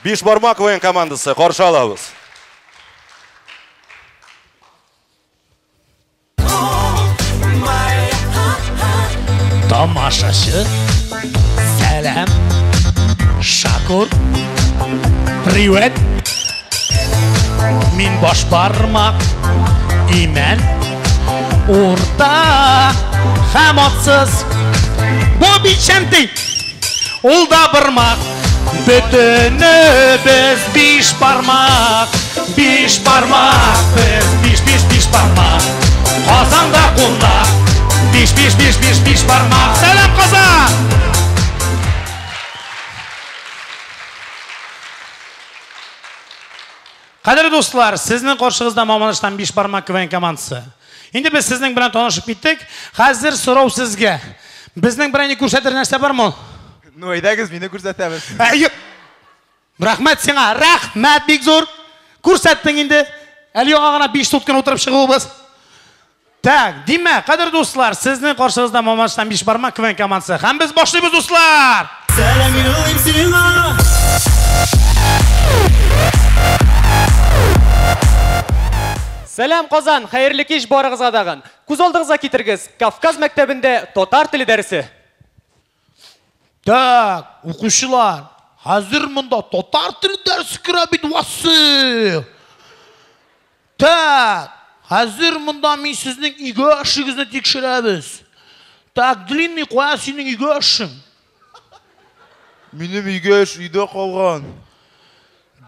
Биш бармак КВН командасы каршы алабыз. Тамашачы, сәлам, Шакур, привет. Мин баш бармак, имән, урта һәм атсыз. Бу бит чәнти, ул да бармак. Бөтенебез биш бармак, биш бармак, без биш, биш, биш бармак. Казанда кунак, биш, биш, биш, биш, биш бармак. Сәлам, Казан! Кадерле дуслар, сезнең каршыгызда Мамадыштан биш бармак КВН командасы. Инде без сезнең белән танышып киттек. Хәзер сорау сезгә. Безнең берәр ни күрсәтер нәрсә бармы ул? Ну, әйдәгез, мине күрсәтәбез. Әйе. Рәхмәт сиңа, рәхмәт бик зур. Күрсәттең инде. Әле яңа гына 5 сутканы утырып чыгуыбыз. Так, димәк, кадерле дуслар, сезнең каршыгызда Мамадыштан биш бармак КВН командасы. Һәм без башлыйбыз, дуслар! Сәлам юллыйм сиңа. Сәлам, Казан! Хәерле кич барыгызга тагын. Күз алдыгызга китерегез, Кавказ мәктәбендә татар теле дәресе. Так, укучылар, хәзер монда татар теле дәресе керә бит, васы. Так, хәзер монда мин сезнең өйгә эшегезне тикшерәбез. Так, длинный, кая синең өйгә эшең? Минем өйгә эш өйдә калган.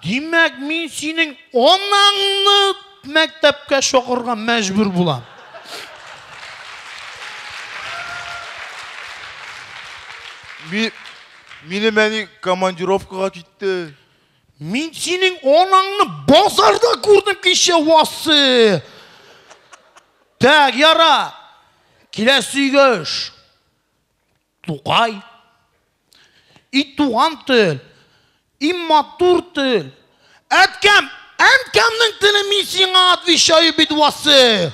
Димәк, мин синең анаңны мәктәпкә чакырырга мәҗбүр булам. Минем әни командировкага китте. Мин синең анаңны базарда күрдем кичә, васы. Так, яра. Киләсе өйгә эш. Тукай. И туган тел, и матур тел. Әткәм, әнкәмнең теле мин сиңа отвечаю бит, васы.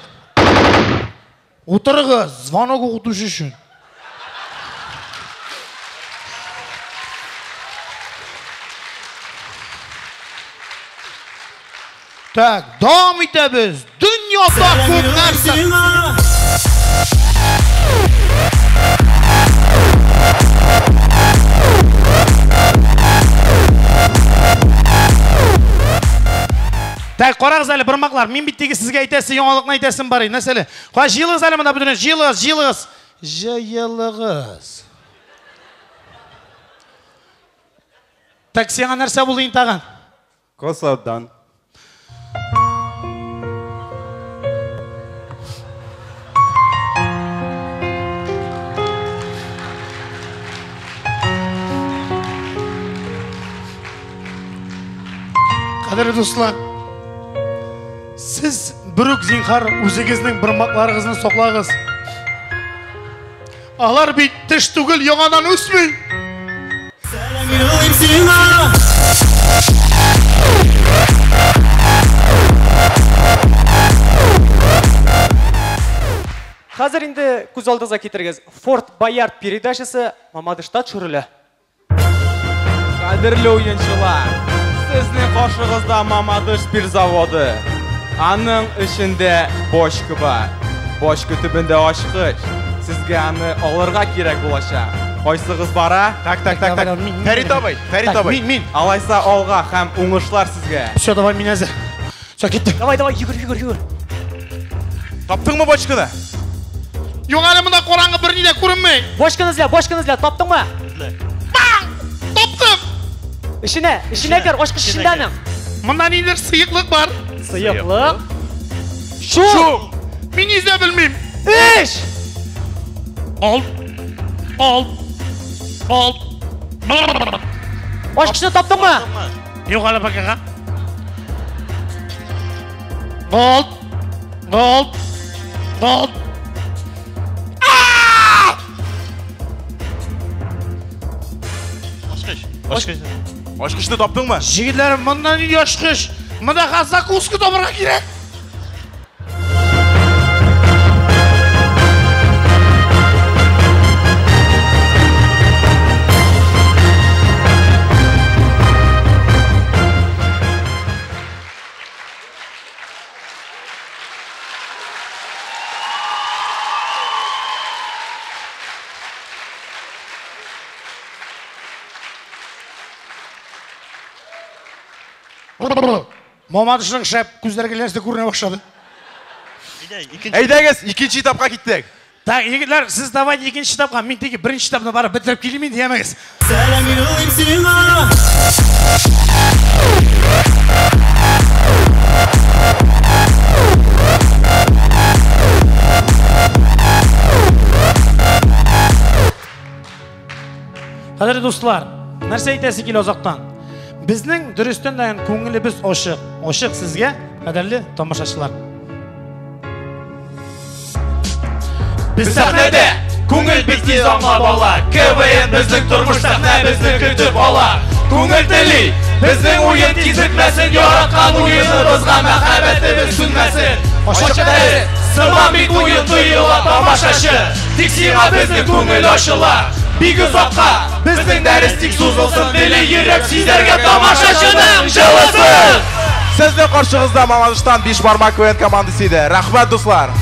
Утырыгыз, звонок укытучы өчен. Так, дәвам итәбез. Дөньяда күп нәрсә. Так, карагыз әле, бармаклар. Мин бит теге сезгә әйтәсе яңалыкны әйтәсем бар иде. Нәрсә әле? Кая, җыелыгыз әле монда бөтенесе. Җыелыгыз, җыелыгыз. Җыелыгыз. Так, сиңа нәрсә булды инде тагын? Косадан. Кадерле дуслар, сез берүк зинһар үзегезнең бармакларыгызны саклагыз. Алар бит теш түгел, яңадан үсми. Сәлам юллыйм сиңа. Хәзер инде күз алдыгызга китерегез. Форт Боярд передачасы Мамадышта төшерелә. Кадерле уенчылар, сезнең каршыгызда Мамадыш пирзаводы. Аның эчендә бочка бар. Бочка төбендә ачкыч. Сезгә аны алырга кирәк булачак. Кайсыгыз бара? Так, так, так, так. Фәрит абый, Фәрит абый. Мин, мин. Алайса алга һәм уңышлар сезгә. Все, давай, мин әзер. Все, киттек. Давай, давай, йөгер, йөгер, йөгер. Таптыңмы бочканы? Юк әле монда караңгы берни дә күренми. Бочканы эзлә, бочканы эзлә, таптыңмы? Бам! Таптым! Эченә, эченә кер, ачкыч эчендә аның. Монда ниндидер сыеклык бар. Сыеклык. Шу! Мин йөзә белмим. Эш! Ал. Ал. Ал. Ачкычны таптыңмы? Юк әле пока. Гол. Гол. Гол. Ачкыч. Ачкычны таптыңмы? Җегетләр, монда нинди ачкыч? Монда хәзер закуска табарга кирәк. Мамадышның шәп күзләргә нәрсә күренә башлады. Әйдәгез, икенче этапка киттек. Так, егетләр, сез давайте икенче этапка, мин теге беренче этапны барып бетереп килим инде, ямегез. Сәлам юллыйм сиңа. Кадерле дуслар, нәрсә әйтәсе килә озактан? Безнең дөрестән дә күңелебез ачык, ачык сезгә, кадерле тамашачылар. Без сәхнәдә күңел бик тиз аңлап ала. КВН безнең тормыш сәхнә безне көтеп ала. Күңел тели, безнең уен тиз бетмәсен, яраткан уеныбызга мәхәббәтебез сүнмәсен. Ачык дәрес, сыман бит уен тоела тамашачы. Тик сиңа безнең күңел ачыла. Бик озакка безнең дәрес тик сузылсын, тели йөрәк сизәргә тамашачының җылысын. Сезнең каршыгызда Мамадыштан Биш бармак КВН командасы иде. Рәхмәт, дуслар.